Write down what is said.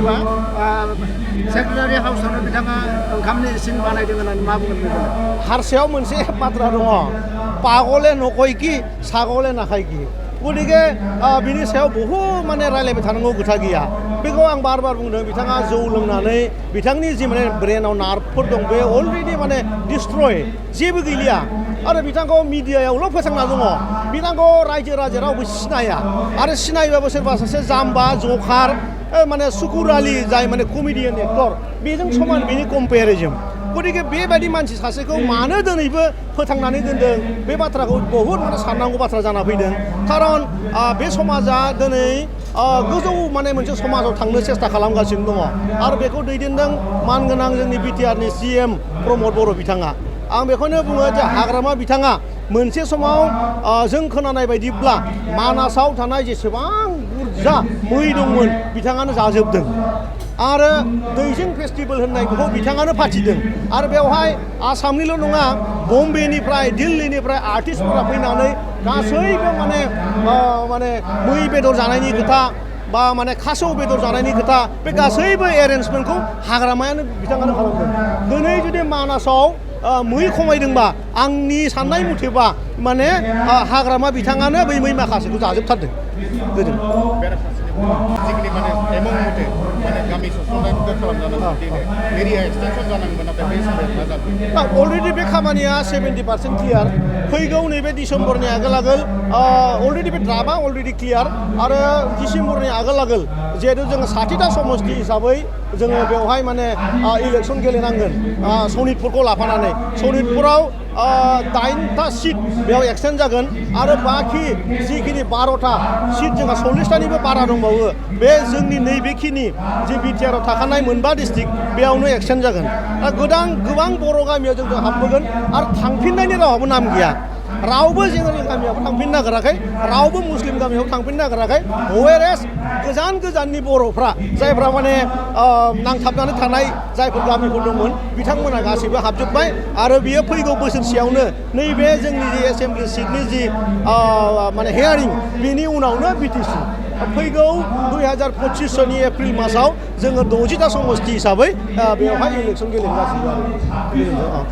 जेनेबा सेक्रेटारि हाउसआवनो बिथाङा ओंखामनि इसिं बानायदों होननानै मा बुंगोन बेखौ हारसायाव मोनसे बाथ्रा दङ पागले नखय कि सागले नाखाय कि गतिके बिनि सायाव बहुद माने रायलायबाय थानांगौ खोथा गैया बेखौ आं बार बार बुंदों बिथाङा जौ लोंनानै बिथांनि जि माने ब्रेनाव नार्भफोर दं बे अलरेडि माने डिस्ट्रय जेबो गैलिया आरो बिथांखौ मिडियायावल' फोसावना दङ बिथांखौ रायजो राजाया रावबो सिनाया आरो सिनायबाबो सोरबा सासे जाम्बा जखार माने सुकुर आलि जाय माने कमेडियान एक्टर बेजों समान बेनि कम्पेरिजन गतिके बेबायदि मानसि सासेखौ मानो दिनैबो फोथांनानै दोनदों बे बाथ्राखौ बहुद माने साननांगौ बाथ्रा जाना फैदों खारन बे समाजा दिनै गोजौ माने मोनसे समाजाव थांनो सेस्था खालामगासिनो दङ आरो बेखौ दैदेनदों मानगोनां जोंनि बिटिआरनि CM प्रमद बर' बिथाङा आं बेखौनो बुङो जे हाग्रामा बिथाङा मोनसे समाव जों खोनानाय बायदिब्ला मानासाव थानाय जेसेबां बुरजा मै दंमोन बिथाङानो जाजोबदों आरो दैजिं फेस्टिभेल होननायखौ बिथाङानो फाथिदों आरो बेवहाय आसामनिल' नङा बम्बेनिफ्राय दिल्लीनिफ्राय आर्टिस्टफोरा फैनानै गासैबो माने मै बेदर जानायनि खोथा बा माने खासेव बेदर जानायनि खोथा बे गासैबो एरेन्जमेन्टखौ हाग्रामायानो बिथाङानो खालामदों दिनै जुदि मानासाव मै खमायदोंबा आंनि साननाय मथेबा माने हाग्रामा बिथाङानो बै मै माखासेखौ जाजोबथारदों गोदो जिखिनि माने एमाउन्ट मथे माने गामि ससननाय खालामजानांगौ एरिया एक्सटेनसन जानांगोन नाथाय बे हिसाबै मा जादों अलरेडि बे खामानिया 70% क्लियार फैगौ नैबे डिसेम्बरनि आगोल अलरेडि बे ड्राफ्टआ अलरेडि क्लियार आरो डिसेम्बरनि आगोल जिहेतु जोङो 60टा समष्टि हिसाबै जोङो बेवहाय माने इलेक्सन गेलेनांगोन सनितपुरखौ लाफानानै सनितपुराव 8टा सिट बेयाव एक्सटेन्ड जागोन आरो बाखि जिखिनि 12टा सिट जोंहा 40टानिबो बारा दंबावो बे जोंनि नैबेखिनि जे बिटिआरआव थाखानाय मोनबा डिस्ट्रिक्ट बेयावनो एक्सटेन्ड जागोन गोबां बर' गामियाव जों हाबबोगोन आरो थांफिननायनि रावाबो नाम गैया रावबो जोंनि गामियाव थांफिननो नागिराखै रावबो मुस्लिम गामियाव थांफिननो नागिराखै वेरेस गोजाननि बर'फ्रा जायफ्रा माने नांथाबनानै थानाय जायफोर गामिफोर दंमोन बिथांमोना गासैबो हाबजोब्बाय आरो बियो फैगौ बोसोरसेयावनो नैबे जोंनि जे एसेम्बलि सिटनि जि माने हियारिं बेनि उनावनो BTC फैगौ 2025 एप्रिल मासाव जोङो 60टा समष्टि हिसाबै बेवहाय इलेक्सन गेलेगासिनो आरो